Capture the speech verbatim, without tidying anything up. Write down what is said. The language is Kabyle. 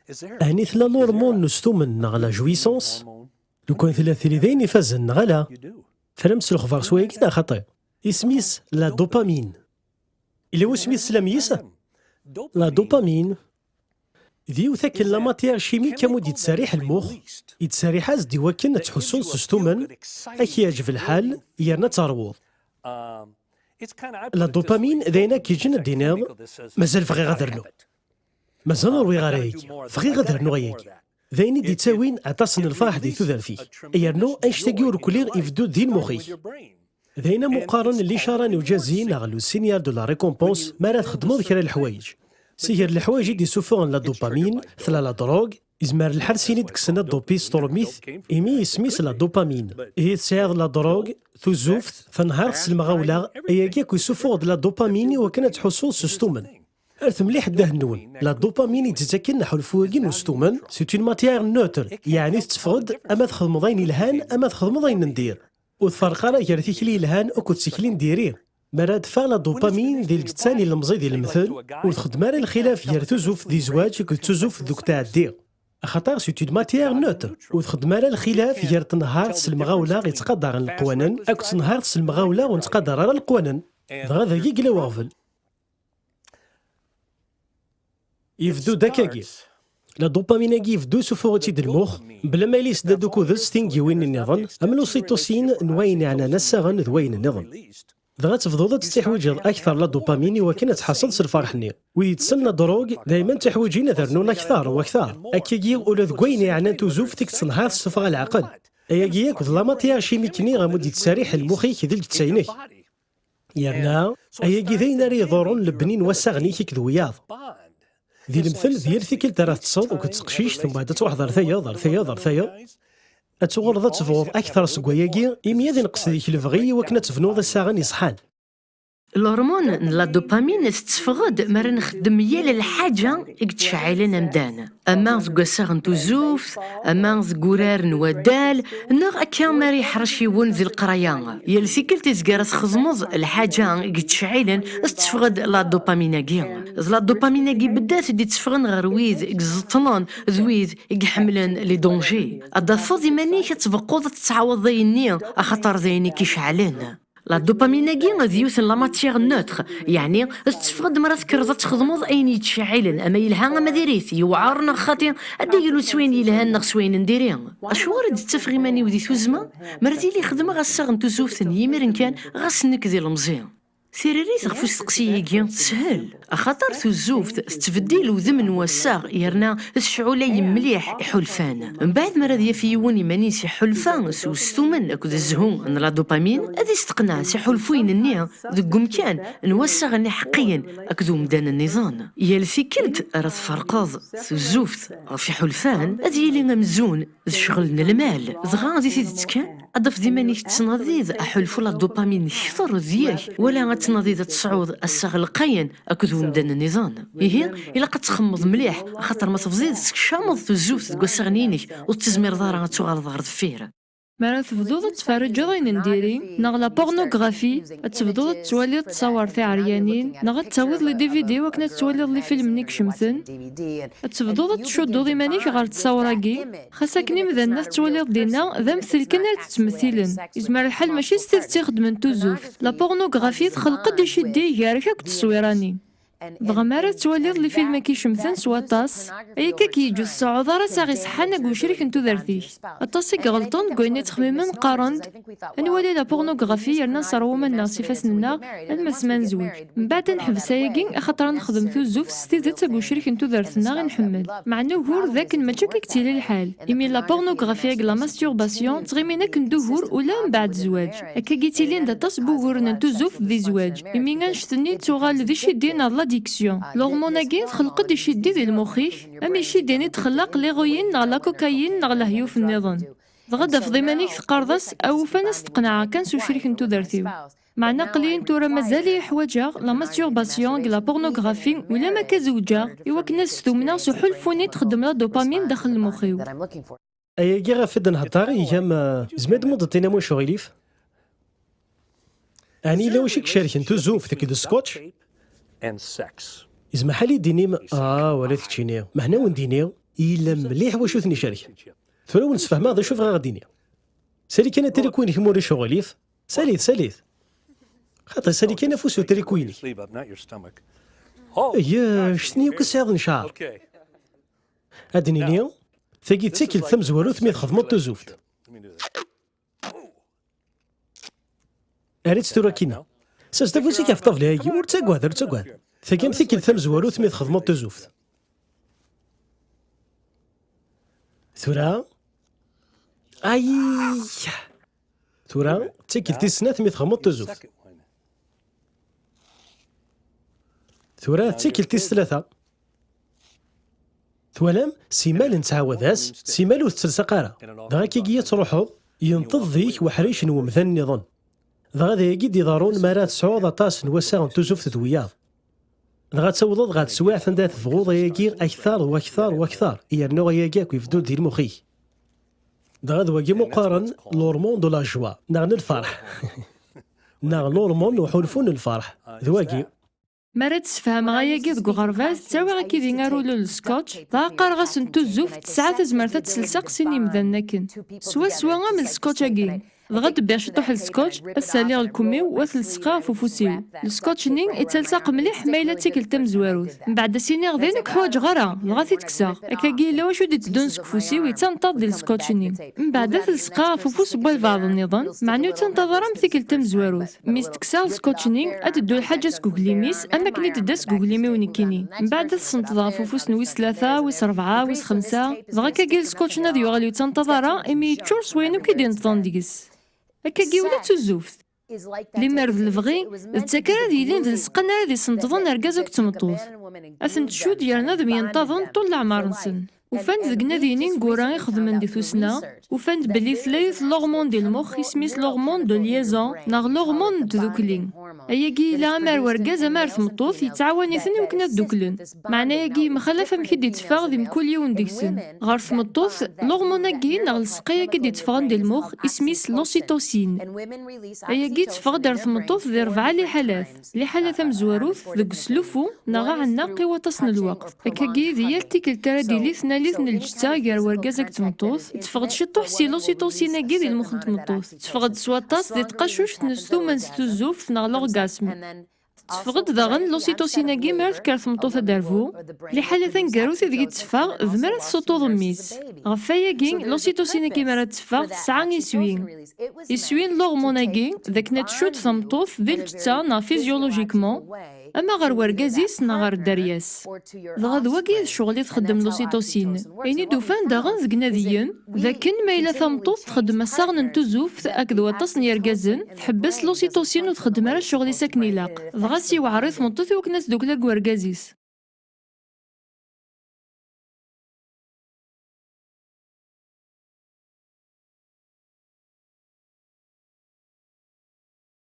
Ɛni tella l'hormone n ustumen neɣ la jouissance? Lukan tella tili d ayen ifazen neɣ ala? Tram s lexbar s wayagi neɣ xaṭi? Isem-is la dopamine. Ila wasmi teslam yis? La dopamine d yiwet akken la matière chimique amu d-yettserriḥ lmux. Yettserriḥ-as-d iwakken ad tḥussuḍ s ustumen, ad k-yeɛǧeb lḥal, yerna ad terwuḍ. La dopamine d ayen ad k-yeǧǧen ad d-tiniḍ, mazal bɣiɣ ad rnuɣ. Mazal ur rwiɣ ara ayagi, bɣiɣ ad rnuɣ ayagi. D ayen i d-ittawin aṭas n lferḥ di tudert-ik. Yernu annect-agi urkelli ibeddu-d di lmux-ik. D ayen am uqqaren licara n ujazi neɣ le signal de la récompense mi ara txedmeḍ kra n leḥwayeǧ. Si gar leḥwayeǧ i d-isufuɣen la dopamine, tella la drogue, izmer lḥal s ini d-kksen adopi s turmit, imi isem-is la dopamine. Ihi tesɛiḍ la drogue, tuzuft, tanhart s lemɣawla, ayagi akk isufuɣ-d la dopamine i wakken ad tḥussuḍ s ustumen. Rret mliḥ ddehn-nwen. La dopamine i d-yettaken aḥulfu-agi n ustumen, c'est une matière neutre, yeɛni tetteffeɣ-d ama txedmeḍ ayen yelhan ama txedmeḍ ayen n dir. Ur tferreq ara gar tikli yelhan akked tikli n diri. Mi ara d-teffeɣ la dopamine di lǧetta n ilemẓi d ilemten, ur txeddem ara lxilaf gar tuzuft di zzwaǧ akked tuzuft deg tɛeddi. Axaṭer c'est une matière neutre, ur txeddem ara lxilaf gar tenhart s lemɣawla yettqadaren leqwanen akked tenhart s lemɣawla ur nettqadar ara leqwanen. Dɣa dagi yella weɣbel. Yebdu-d akkagi. La dopamine-agi yebdu sufuɣ-itt-id lmux, bla ma yella yesdad ukud-s tingiwin nniḍen, am l'ocytocine n wayen yeɛnan assaɣen d wayen nniḍen. Dɣa tebduḍ ad tettiḥwiǧeḍ akteṛ la dopamine i wakken ad tḥasseḍ s lferḥ-nni. Wid yettsen la drogue, daymen ttiḥwiǧin ad rnun akteṛ u akteṛ. Akkagi, ula deg wayen yeɛnan tuzuft i yettenhaṛ tessuffeɣ leɛqel. Ayagi yakk d la matière chimique-nni amu d-yettserriḥ lmux-ik d lǧetta-inek. Yerna, ayagi d ayen ara iḍurren lebni n wassaɣen-ik akked wiyaḍ. Di lemtel, d yal tikkelt ara teṭṭseḍ akked teqcict, mbeɛd ad truḥeḍ ar tayeḍ, ar tayeḍ, ar tayeḍ, ad tuɣaleḍ ad tebɣuḍ akteṛ seg wayagi, imi ad inqes deg-k lebɣi i wakken ad tebnuḍ assaɣen iṣeḥḥan. L'hormone n la dopamine tetteffeɣ-d mi ara nxeddem yal lḥaǧa i yettceɛɛilen amdan. Ama deg wassaɣ n tuzuft, ama deg urar n waddal, neɣ akka mi ara yeḥrec yiwen di leqraya. Yal tikkelt izga ara txedmeḍ lḥaǧa i yettceɛɛilen, tetteffeɣ-d la dopamine-agi. D la dopamine-agi beddat i d-itteffɣen ɣer wid i iẓeṭṭlen d wid i iḥemmlen les dangers. Ad d-tafeḍ iman-ik ad tbeqquḍ ad tettɛawadeḍ ayenni, axaṭer d ayen i k-iceɛɛlen. La dopamine-agi d yiwet n la matière neutre, yeɛni tetteffeɣ-d mi ara tekkreḍ ad txedmeḍ ayen yettceɛɛilen, ama yelha ama diri-t, yewɛer neɣ xaṭi, ad d-yeglu s wayen yelhan neɣ s wayen n diri. Acuɣer i d-ttafeɣ iman-iw di tuzzma? Mi ara tili xedmeɣ assaɣ n tuzuft n yimiren kan, ɣas nekk d ilemẓi. Tiririt ɣef usteqsi-agi teshel, axaṭer tuzuft tettbeddil udem n wassaɣ yerna tecɛulay mliḥ iḥulfan. Mbeɛd mi ara d-yaf yiwen iman-is iḥulfa s ustumen akked zzhu n la dopamine, ad isteqneɛ s iḥulfuyen-nni deg umkan n wassaɣen iḥeqqiyen akked umdan nniḍen. Yal tikkelt ara tferqeḍ tuzuft ɣef iḥulfan, ad yili amzun d ccɣel n lmal. Dɣa di tidet kan, ad tafeḍ iman-ik tettnadiḍ aḥulfu la dopamine kter deg-k, wala ad tnadiḍ ad tesɛuḍ assaɣ lqayen akked umdan nniḍen. Ihi, ilaq ad txemmeḍ mliḥ, axaṭer ma tebdiḍ tekcameḍ tuzuft deg wassaɣen-inek, ur tezmireḍ ara ad tuɣaleḍ ɣer deffir. Mi ara tebduḍ ad tferrǧeḍ ayen n diri, neɣ la pornographie, ad tebduḍ ad tettwaliḍ ttṣawar tiɛeryanin, neɣ ad tawiḍ les D V D wakken ad tettwaliḍ les films-nni icemten, ad tebduḍ ad tcudduḍ iman-ik ɣer ttṣawar-agi, xas akken imdanen ad tettwaliḍ dinna d amtel kan ara d-ttmettilen. Yezmer lḥal mačči s tidet i xeddmen tuzuft. La pornographie txelq-d iciddi gar-k akked tteswira-nni. Dɣa mi ara tettwaliḍ les films-agi icemten s waṭas, ay akka k-yeǧǧ ur tseɛɛuḍ ara assaɣ iṣeḥḥan deg wecrik n tudert-ik. Aṭas i iɣelṭen deg wayen i ttxemmimen, qqaren-d, ad nwali la pornographie yerna nesserɣ waman-nneɣ s ifassen-nneɣ, alma s ma nezweǧ. Mbeɛd ad neḥbes ayagi, axaṭer ad nexdem tuzuft s tidet deg wecrik n tudert-nneɣ i nḥemmel. Meɛna ugur d akken mačči akka i yettili lḥal, imi la pornographie akked la masturbation ttɣimin akken d ugur ula mbeɛd zzwaǧ. Akkagi ttilin-d aṭas n wuguren n tuzuft di zzwaǧ, imi annect-nni tettuɣal d iciddi neɣ d l'addiction. L'hormone-agi txelq-d iciddi di lmux-ik, am iciddi-nni txellaq l'héroïne neɣ la cocaïne neɣ lehyuf nniḍen. Dɣa d-tafeḍ iman-ik teqqareḍ-as, awufan ad s-d-qenɛeɣ kan s ucrik n tudert-iw. Meɛna aql-i tura mazal-iyi ḥwaǧeɣ la masturbation deg la pornographie, ulamma akka zewǧeɣ, i wakken ad stumneɣ s uḥulfu-nni txeddem la dopamine daxel lmux-iw. Ayagi ɣef i d-nhedder, iga-m, eh, zemreḍ ad d-tiniḍ wacu ɣilif? Ɛni yella wacu i icerken tuzuft akked scotch? Izmer ḥal i d-tinim, ah, wala d keččini. Meɛna wen-d-iniɣ, Yella mliḥ wacu ten-icerken. Tura wen-sfehmeɣ d acu bɣiɣ ad d-iniɣ. Sali kan atriku-inek ma ur icɣel-it. Salit, salit. Xaṭi, sali kan afus utriku-inek. Iyya, cetni akk i tesɛiḍ n ccɛer. Ad d-nini, tagi d tikkelt tamezwarut mi txedmeḍ tuzuft. Err-itt tura akkin. Sers-d afus-ik ɣef ṭṭabla-agi, ur ttagad, ur ttagad. Tagi d tikkelt tamezwarut mi txedmeḍ tuzuft. Tura, ay, tura d tikkelt tis snat mi txedmeḍ tuzuft. Tura d tikkelt tis tlata. Twalam? Simal nettɛawad-as, simal ur tettelseq ara. Dɣa akkagi ad truḥeḍ, yenṭeḍ deg-k weḥric n wemdan nniḍen. Dɣa d ayagi i d-iḍerrun mi ara tesɛuḍ aṭas n wassaɣ n tuzuft d wiyaḍ. Dɣa ad tawḍeḍ ɣer teswiɛt anda tebɣuḍ ayagi akter u akter u akter, yernu ayagi akk ibeddu-d di lmux-ik. Dɣa d wagi mu qqaren l'hormone de la joie, neɣ n lferḥ. Neɣ l'hormone n uḥulfu n lferḥ. D wagi. Mi ara d-sfehmeɣ ayagi deg uɣerbaz, ttawiɣ akkid-i arulel n scotch, dɣa qqareɣ-asen tuzzuft tesɛa tazmert ad tt-telseq sin yimdanen akken. Swaswa am lscotch-agi. Dɣa ddebbiɣ ciṭuḥ n lscotch, ad saliɣ lkem-iw, u ad t-lseqeɣ ɣef ufus-iw. Lscotch-nni yettalsaq mliḥ ma yella d tikkelt tamezwarut. Mbeɛd ad s-iniɣ d ayen ur k-ḥwaǧeɣ ara, dɣa ad t-id-kkseɣ. Akkagi yella wacu d-itteddun seg ufus-iw, yettanṭaḍ di lscotch-nni. Mbeɛd ad t-lseqeɣ ɣef ufus n walbeɛḍ nniḍen, meɛna ur yettanṭaḍ ara am tikkelt tamezwarut. Mi s-d-kkseɣ lscotch-nni, ad d-teddu lḥaǧa seg uglim-is, am akken i d-tedda seg uglim-iw nekkini. Mbeɛd ad t-ssenṭḍeɣ ɣef ufus n wis tlata, wis rebɛa, wis xemsa, dɣa akkagi lscotch-nni ad yuɣal ur yettanṭaḍ ara, imi yeččur s wayen akk i d-ineṭḍen deg-s. Akkagi ula d tuzzuft. Limer d lebɣi, d takra ad yilin d lseqqa ara d-isenṭḍen argaz akked tmeṭṭut. Ad ten-tcudd yerna ad myenṭaḍen ṭul leɛmer-nsen. Ufan-d deg inadiyen ineggura i xedmen di tussna, ufan-d belli tella yiwet l'hormone di lmux, isem-is l'hormone de liaison, neɣ l'hormone n tdukli. Ayagi yella ama ar wergaz ama ar tmeṭṭut, yettɛawan-iten i wakken ad dduklen. Meɛna-agi yemxalaf amek i d-itteffeɣ di mkul yiwen deg-sen. Ɣer tmeṭṭut, l'hormone-agi neɣ lseqqa-agi d-itteffɣen di lmux, isem-is l'ocytocine. Ayagi yetteffeɣ-d ar tmeṭṭut di rebɛa liḥalat. Liḥala tamezwarut, deg uslufu, neɣ aɛennaq i waṭas n lweqt. Akkagi, di yal tikkelt ara d-tili tnalit n lǧetta gar wergaz akked tmeṭṭut, teffeɣ-d ciṭuḥ si l'ocytocine-agi di lmux n tmeṭṭut. Teffeɣ-d s waṭas di tqacuct n stumen s tuzzuft neɣ l'orgasme. Teffeɣ-d daɣen l'ocytocine-agi mi ara tekker tmeṭṭut ad d-terbu. Liḥala taneggarut ideg i d-teffeɣ d mi ara tessuṭṭuḍ mmi-s. Ɣef wayagi, l'ocytocine-agi mi ara d-teffeɣ tesɛa iswi. Iswi n l'hormone-agi, d akken ad tcudd tameṭṭut di lǧetta neɣ physiologiquement, ama ɣer wergaz-is neɣ ɣer dderya-s. Dɣa d wagi i d ccɣel i txeddem l'ocytocine. Ayen i d-ufan daɣen deg inadiyen, d akken ma yella tameṭṭut txeddem assaɣen n tuzzuft akked waṭas n yergazen, tḥebbes l'ocytocine ur txeddem ara ccɣel-is akken ilaq. Dɣa siwɛer i tmeṭṭut i wakken ad tdukkel akked wergaz-is.